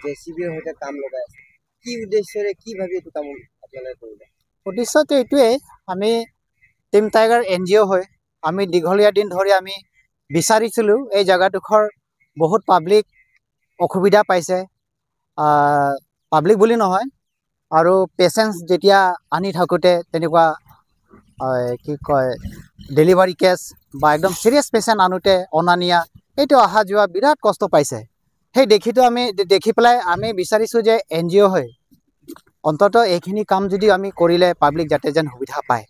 J C বিৰ সৈতে কাম লগাই আছে। কি উদ্দেশ্যৰে, কি ভাবি এইটো কাম আপোনালোকে কৰিলে? উদ্দেশ্যটো এইটোৱেই, আমি টিম টাইগাৰ NGO হৈ আমি দীঘলীয়া দিন ধৰি আমি বিচাৰিছিলোঁ। এই জেগাডোখৰ বহুত পাব্লিক অসুবিধা পাইছে, পাব্লিক বুলি নহয় আৰু পেচেণ্টছ যেতিয়া আনি থাকোঁতে তেনেকুৱা কি কয় ডেলিভাৰী কেছ বা একদম চিৰিয়াছ পেচেণ্ট আনোতে অনা নিয়া এইটো অহা যোৱা বিৰাট কষ্ট পাইছে। সেই দেখিতো আমি দেখি পেলাই আমি বিচাৰিছোঁ যে NGO হৈ অন্ততঃ এইখিনি কাম যদি আমি কৰিলে পাব্লিক যাতে যেন সুবিধা পায়।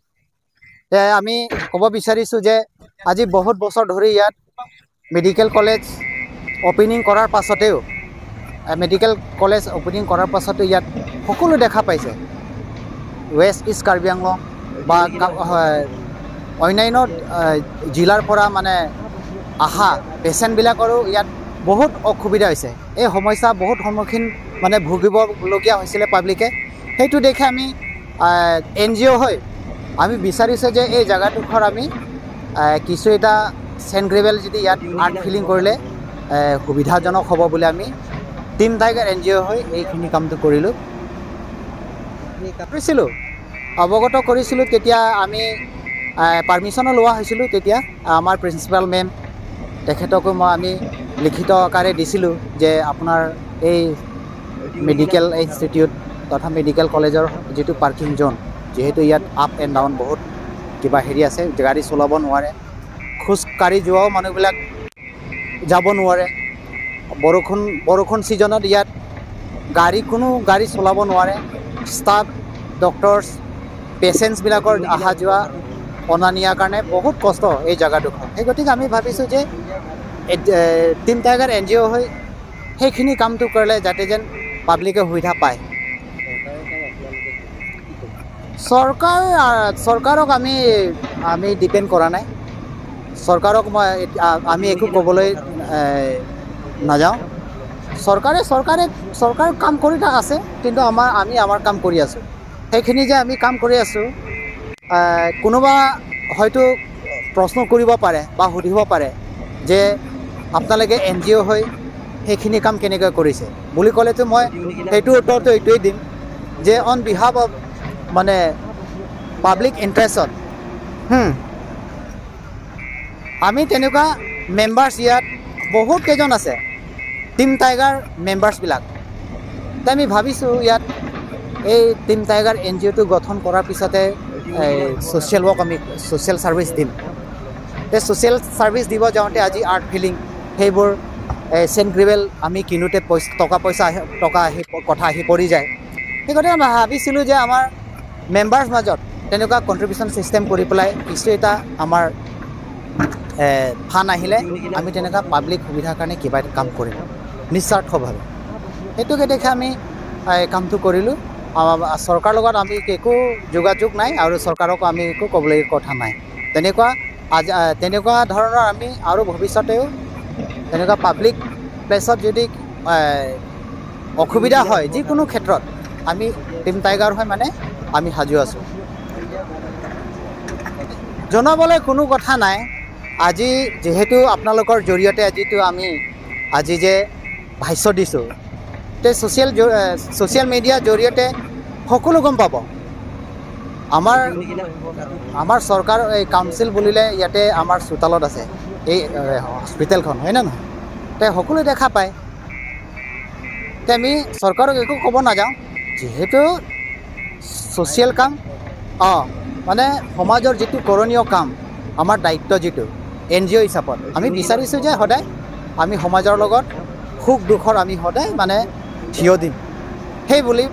আমি ক'ব বিচাৰিছোঁ যে আজি বহুত বছৰ ধৰি ইয়াত মেডিকেল কলেজ অ'পেনিং কৰাৰ পাছতেও, মেডিকেল কলেজ অ'পেনিং কৰাৰ পাছতো ইয়াত সকলো দেখা পাইছে, ৱেষ্ট ইষ্ট কাৰ্বি আংলং বা অন্যান্য জিলাৰ পৰা মানে অহা পেচেণ্টবিলাকৰো ইয়াত বহুত অসুবিধা হৈছে। এই সমস্যা বহুত সন্মুখীন মানে ভুগিবলগীয়া হৈছিলে পাব্লিকে। সেইটো দেখি আমি NGO হৈ আমি বিচাৰিছোঁ যে এই জেগাডোখৰ আমি কিছু এটা চেণ্ড গ্ৰেভেল যদি ইয়াত আৰ্ট ফিলিং কৰিলে সুবিধাজনক হ'ব বুলি আমি টিম টাইগাৰ NGO হৈ এইখিনি কামটো কৰিলোঁ। কৰিছিলোঁ, অৱগত কৰিছিলোঁ। তেতিয়া আমি পাৰ্মিশ্যনো লোৱা হৈছিলোঁ। তেতিয়া আমাৰ প্ৰিন্সিপাল মেম তেখেতকো মই আমি লিখিত আকাৰে দিছিলোঁ যে আপোনাৰ এই মেডিকেল ইনষ্টিটিউট তথা মেডিকেল কলেজৰ যিটো পাৰ্কিং জ'ন, যিহেতু ইয়াত আপ এণ্ড ডাউন বহুত কিবা হেৰি আছে, গাড়ী চলাব নোৱাৰে, খোজকাঢ়ি যোৱাও মানুহবিলাক যাব নোৱাৰে, বৰষুণ ছিজনত ইয়াত গাড়ী কোনো গাড়ী চলাব নোৱাৰে, ষ্টাফ ডক্টৰছ পেচেণ্টছবিলাকৰ অহা যোৱা অনা নিয়াৰ কাৰণে বহুত কষ্ট এই জেগাডোখৰ। সেই গতিকে আমি ভাবিছোঁ যে টিম টাইগাৰ NGO হৈ সেইখিনি কামটো কৰিলে যাতে যেন পাব্লিকে সুবিধা পায়। চৰকাৰক আমি ডিপেণ্ড কৰা নাই, চৰকাৰক মই আমি একো ক'বলৈ নাযাওঁ। চৰকাৰে চৰকাৰ কাম কৰি আছে, কিন্তু আমি আমাৰ কাম কৰি আছোঁ। সেইখিনি যে আমি কাম কৰি আছোঁ, কোনোবা হয়তো প্ৰশ্ন কৰিব পাৰে বা সুধিব পাৰে যে আপোনালোকে NGO হৈ সেইখিনি কাম কেনেকৈ কৰিছে বুলি ক'লেতো মই সেইটো উত্তৰটো এইটোৱেই দিম যে অন বিহাফ অফ মানে পাব্লিক ইণ্টাৰেষ্টত আমি তেনেকুৱা মেম্বাৰ্ছ ইয়াত বহুত কেইজন আছে, টিম টাইগাৰ মেম্বাৰ্ছবিলাক। আমি ভাবিছোঁ ইয়াত এই টিম টাইগাৰ NGOটো গঠন কৰাৰ পিছতে ছ'চিয়েল ৱৰ্ক আমি ছ'চিয়েল ছাৰ্ভিচ দিম। এই ছ'চিয়েল ছাৰ্ভিচ দিব যাওঁতে আজি আৰ্ট ফিলিং সেইবোৰ চেণ্ড গ্ৰেভেল আমি কিনোতে টকা পইচা টকা আহি কথা আহি পৰি যায়। সেই গতিকে আমি ভাবিছিলোঁ যে আমাৰ মেম্বাৰ্ছ মাজত তেনেকুৱা কণ্ট্ৰিবিউশ্যন ছিষ্টেম কৰি পেলাই কিছু এটা আমাৰ ফাণ্ড আহিলে আমি তেনেকুৱা পাব্লিক সুবিধাৰ কাৰণে কিবা এটা কাম কৰিম নিস্বাৰ্থভাৱে। সেইটোকে দেখি আমি কামটো কৰিলোঁ। চৰকাৰৰ লগত আমি একো যোগাযোগ নাই আৰু চৰকাৰক আমি একো ক'বলগীয়া কথা নাই। তেনেকুৱা আজি তেনেকুৱা ধৰণৰ আমি আৰু ভৱিষ্যতেও তেনেকুৱা পাব্লিক প্লেচত যদি অসুবিধা হয় যিকোনো ক্ষেত্ৰত আমি টিম টাইগাৰ হৈ মানে আমি সাজু আছোঁ। জনাবলৈ কোনো কথা নাই। আজি যিহেতু আপোনালোকৰ জৰিয়তে যিটো আমি আজি যে ভাষ্য দিছোঁ, তে ছ'চিয়েল মিডিয়াৰ জৰিয়তে সকলো গম পাব। আমাৰ আমাৰ চৰকাৰ এই কাউন্সিল বুলিলে ইয়াতে আমাৰ চোতালত আছে এই হস্পিটেলখন, হয় নে নহয়? তে সকলোৱে দেখা পায়। তে আমি চৰকাৰক একো ক'ব নাযাওঁ, যিহেতু ছ'চিয়েল কাম মানে সমাজৰ যিটো কৰণীয় কাম, আমাৰ দায়িত্ব যিটো NGO হিচাপত আমি বিচাৰিছোঁ যে সদায় আমি সমাজৰ লগত সুখ দুখৰ আমি সদায় মানে থিয় দিম, সেই বুলি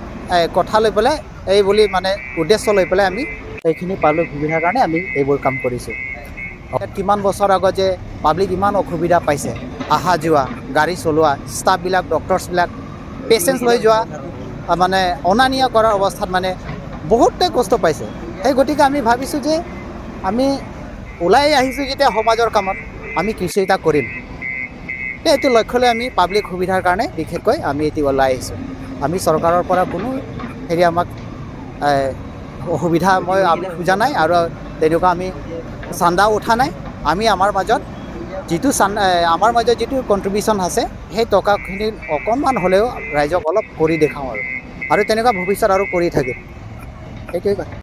কথা লৈ পেলাই এই বুলি মানে উদ্দেশ্য লৈ পেলাই আমি এইখিনি পাব্লিক সুবিধাৰ কাৰণে আমি এইবোৰ কাম কৰিছোঁ। কিমান বছৰ আগত যে পাব্লিক ইমান অসুবিধা পাইছে, অহা যোৱা গাড়ী চলোৱা, ষ্টাফবিলাক ডক্টৰছবিলাক পেচেণ্টছ লৈ যোৱা মানে অনা নিয়া কৰাৰ অৱস্থাত মানে বহুতে কষ্ট পাইছে। সেই গতিকে আমি ভাবিছোঁ যে আমি ওলাই আহিছোঁ যেতিয়া সমাজৰ কামত আমি কিছু এটা কৰিম, এইটো লক্ষ্য লৈ আমি পাব্লিক সুবিধাৰ কাৰণে বিশেষকৈ আমি এতিয়া ওলাই আহিছোঁ। আমি চৰকাৰৰ পৰা কোনো হেৰি আমাক অসুবিধা মই খোজা নাই আৰু তেনেকুৱা আমি চান্দাও উঠা নাই। আমি আমাৰ মাজত যিটো আমাৰ মাজত যিটো কণ্ট্ৰিবিউশ্যন আছে, সেই টকাখিনি অকণমান হ'লেও ৰাইজক অলপ কৰি দেখাওঁ আৰু তেনেকুৱা ভৱিষ্যত আৰু কৰি থাকিম, সেইটোৱে কথা।